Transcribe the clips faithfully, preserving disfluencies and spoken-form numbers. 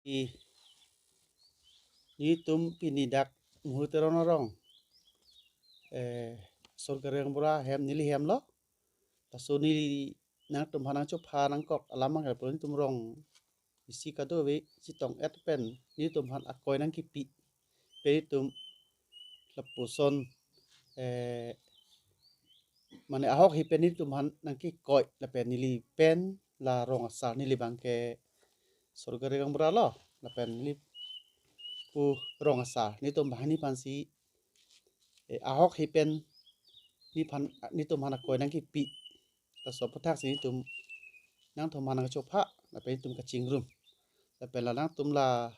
I, nelitum pini dak Muhur Teron arong, eh, Sorkari Gaonbura hem, neli hem lo. Laso neli nangtum aphan nangchopha nangkok alam abang ke lapu nelitum rong isi kadokave chetong-et pen nelitum aphan akoi nangkipi pen nelitum lapuson, eh, mane ahokhe pen nelitum aphan nangkikoi lapen neli pen la rong asar, neli abang ke Sorkari Gaonbura lo lapen neli pu rong asar, nelitum banghini aphansi, eh, ahokhe pen neliphan, nelitum aphan akoi nangkipi. Laso aputhaksi nelitum nangtum aphan nangchopha lapen nelitum kachingrum. Lapen la nangtum la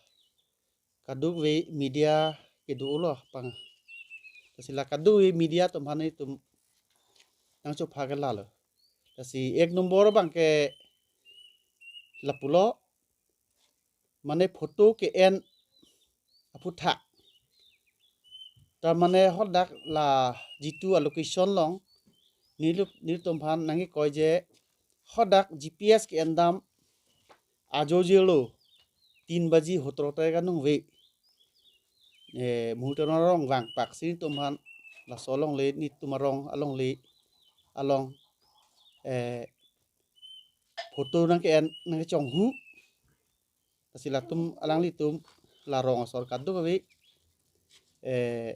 kadokave media kedo lo pang. Lasi la kadokave media atum aphan nelitum nangchopha ke lalo. Lasi ek nombor abang ke lapulo, mane photo ke-en aputhak. Ta mane hadak la jitu a-location along nelitum, nelitum aphan nangkikoi je hadak G P S ke-en dam ajo jelo tin baji hotro tarik aningve, eh, Muhur Teron arong vangpaksi nelitum aphan laso alongle, nelitum arong alongle along, eh, photo nangke-en nangkechonghu. Lasi latum alanglitum la rong asor kadokave, eh,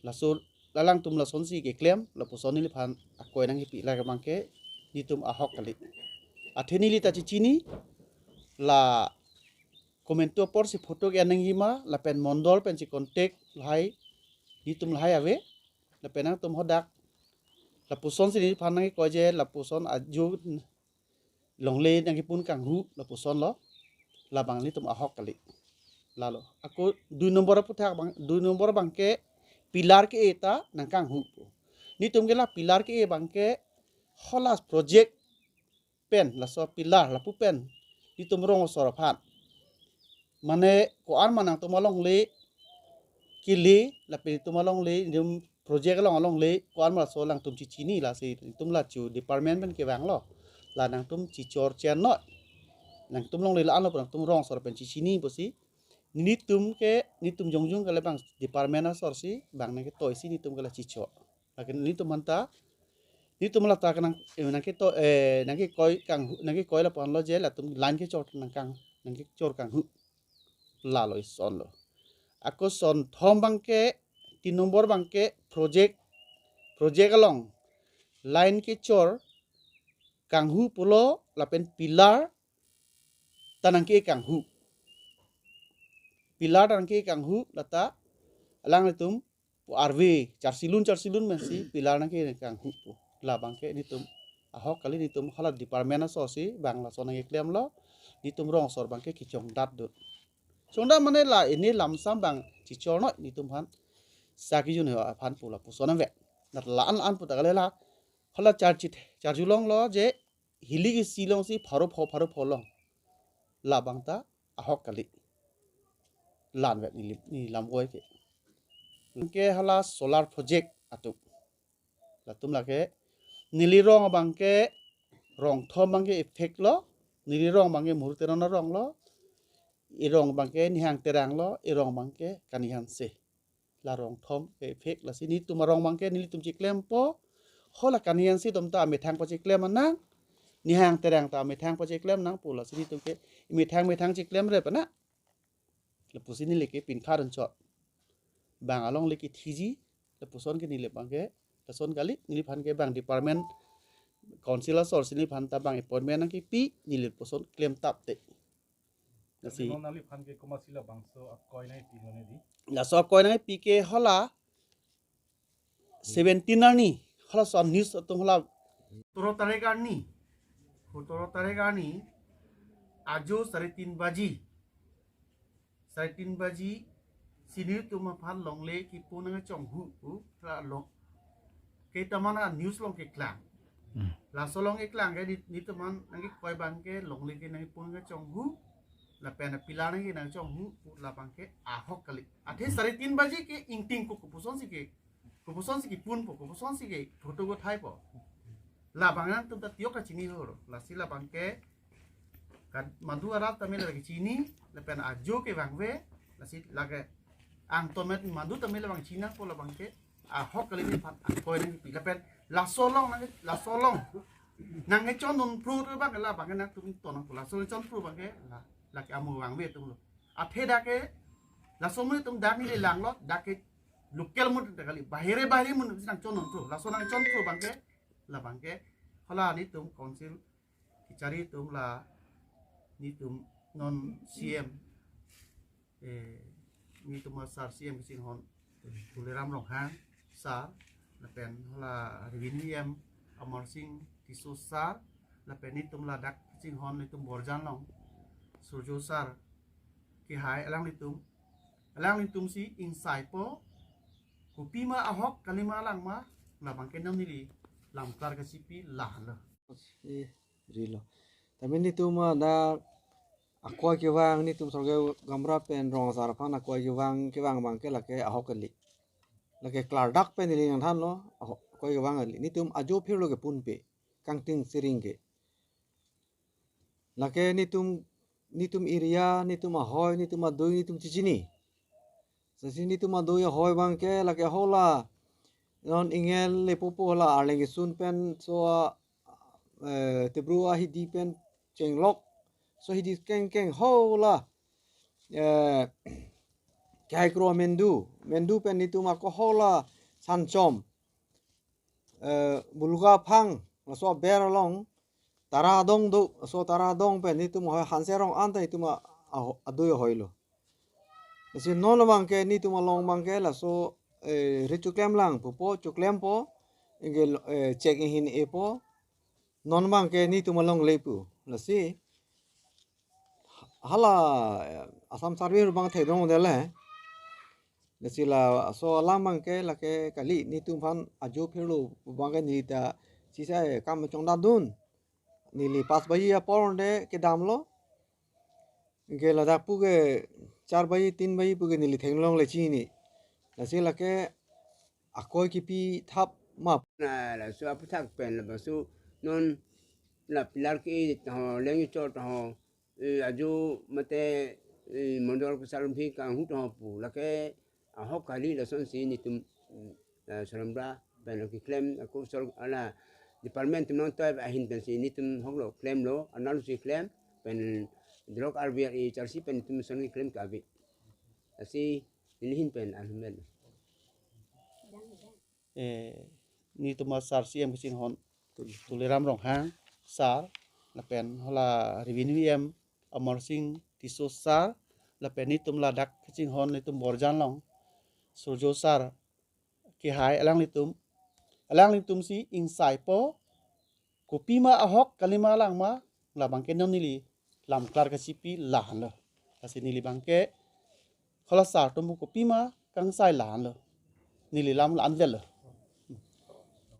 laso alangtum lasonsi keklem, lapuson neliphan akoi nangkipi, la abang ke nelitum ahok kali. Athe neli ta chechini, la komantu aporsi photo ke-en nangji ma lapen mondol pensi contact lahai, nelitum lahai ave. Lapen nangtum hadak lapusonsi neliphan nangkikoi je lapuson ajo longle nangkipun kanghu lapuson lo, la abang nelitum ahok kali. Lalo. Ako dui nombor aputhak abang, dui nombor abang ke pillar ke-e ta nangkanghu pu. Nelitum ke la pillar ke-e abang ke hola project pen, laso pillar lapu pen nelitum rong asor aphan, mane ko-an ma nangtum alongle kele lapen nelitum alongle, nelitum project along alongle ko-an ma, laso alangtum chechini, lasi nelitum la chu department pen kevang lo. La nangtum chichor chen noi. Nangtum alongle la-an lo pu nangtum rong asor pen chechini pusi, nelitum ke, nelitum jongjung ke la abang department asorsi abang nangketoisi nelitum ke la chichor. Lake nelitum aphan ta, nelitum la ta kenang, eh, nangketo, eh, nangkikoi kanghu, nangkikoi lapu-an lo je latum line kechor nangkang, nangkechor kanghu. Lalo ison lo. Ako son thom abang ke, tin nombor abang ke project, project along line kechor kanghu pulo lapen pillar ta nangke-e kanghu. Pillar ta nangke-e kanghu, lata alanglitum pu arve charsilun charsilun pensi pillar nangke-e kanghu pu. La abang ke nelitum ahok kali, nelitum hala department asorsi abang laso nangkeklem lo, nelitum rong asor abang ke kechongdat dun. Chongdat mane la ini lamsam abang chichor noi nelitum aphan. Saki jun aphan pu lapuson ave. Nat la-an la-an pu ta kali la. Hala charchi, charjulong lo je hilik isi alongsi pharo pho, pharo pho long. La abang ta ahok kali. La-an ave neli, neli lam oi ke. Ke hala solar project atum. Latum lake neli rong abang ke rong thom abang ke effect lo. Neli rong abang ke Muhur Teron arong lo. Irong abang ke Nihang Terang lo. Irong abang ke Kani Hanse. La rong thom ke effect, lasi nelitum arong abang ke nelitum chiklempo. Hala Kani Hanse atum ta amethang pachiklem nang, Nihang Terang ta amethang pachiklem nang pu, lasi nelitum ke methang methang chiklem re pana. Lapusi neli ke pinkhar anchot. Abang alongle kethiji, lapuson ke neli abang ke, lason kali, neliphan ke abang department council asorsi neliphan ta abang appointment nangkipi, neli lapuson klemtap te. Lasi. Nangli aphan ke komatsi labangso akoi nangpi mane di? Laso akoi nangpi ke hala seventeen arni, hala son news atum hala. Toro tarik arni, toro tarik arni, ajo sare tin baji, sare tin baji, si nelitum aphan longle kipun nangchonghu pu, la long. Ke tamana news along keklang. Hmm. Laso along keklang ke neli, nelitum aphan nangkikoi abang ke longle ke nangkipun nangchonghu, lapen pillar nangke nangchonghu pu la abang ke ahok kali. Athe sare tin baji ke ingting ko kopusonsi ke, kopusonsi kipun po, kopusonsi ke photo ko thai po. La abang nangtum ta tiok kachini horo. Lasi la abang ke Madu arat tame la kechini, lapen ajo kevangve, lasi lake angtomet madu tame la vangchini nangpo, labangke ahok kali aphan akoi nangpi. Lapen laso along nang, laso along nangkechondun phru abang, labangke nangtum ton nangpo. Laso nangchon phru abangke la, lake amo vangve atumlo. Athe dak ke laso amonit atum dak neli langlo, dak ke local amonit kali, bahire bahire amonit nangchondun phru. Laso nangchon phru abangke, labangke hala nelitum council kachari atum la, nelitum non C M, eh, nelitum a sir C M kachinghon Tuliram Ronghang sir, lapen hala revenue E M Amarsing Tisso sir, lapen nelitum ladak kachinghon nelitum Borjan along Surjo sir, kehai alanglitum, alanglitum si ingsaipo, kopima ahok kalima langma, labangke non neli lamklar kachipi lahenlo. Eh, rilo. Tame nelitum adak akoi kevang, nelitum Sorgui Gamra pen Rong asar aphan akoi kevang, kevang abangke lake ahok kali. Lake klardak pen neli nangthanlo, ahok, akoi kevang kali. Nelitum ajo phirlo ke punpe, kangting siring ke. Lake nelitum, nelitum area, nelitum ahoi, nelitum adui, nelitum chechini. Lasi nelitum adui ahoi abangke lake hala non ingel le pupu hala arleng isun pen so, eh, tebru ahidi pen chenglok, so hidi kengkeng hala, eh, kehai kro Mendu, Mendu pen nelitum ako hala Sanchom, eh, Buluga Phang, laso aber along Tara Adong do, laso Tara Adong pen nelitum ahoi Hanse Rong anta nelitum a, a, adui ahoilo. Lasi non abangke nelitum along abangke laso, eh, rit choklemlang pupo, choklempo, anke, eh, chek inghin epo, non abangke nelitum alongle pu. Lasi hala, eh, Assam Service abang thekdong dele. Lasi laso alam abangke lake kali, nelitum aphan ajo phirlo abangke neli ta sisa, eh, kam chongdadun. Neli pas baji apor de kedamlo. Anke ladak puke char baji, tin baji puke neli theklongle chini. Lasi lake akoi kipi thap ma. Na laso aputhak pen labangso non la pillar ke taho, leng chor taho, eh, ajo mate, eh, mondol kesar phi kanghu taho pu. Lake ahok kali, lasonsi nelitum, mm, eh, Sorambra pen keklem, ako sor hala department atum nangtoi ahin pensi nelitum hoklo, klemlo, anarlo si klem, pen drug R B R A charsi pen nelitum lason keklem kave. Lasi neli ahin pen alhumen. Eh, nelitum a sir C M kachinghon Tuliram Ronghang sir, lapen hala revenue E M Amarsing Tisso sir, lapen nelitum ladak kachinghon nelitum Borjan along Surjo sir, kehai alanglitum, alanglitum si ingsaipo, kopima ahok kalima langma, labangke non neli lamklar kachipi lahenlo. Lasi neli abangke hala sir atum kopima kangsai lahenlo, neli lam la-an detlo.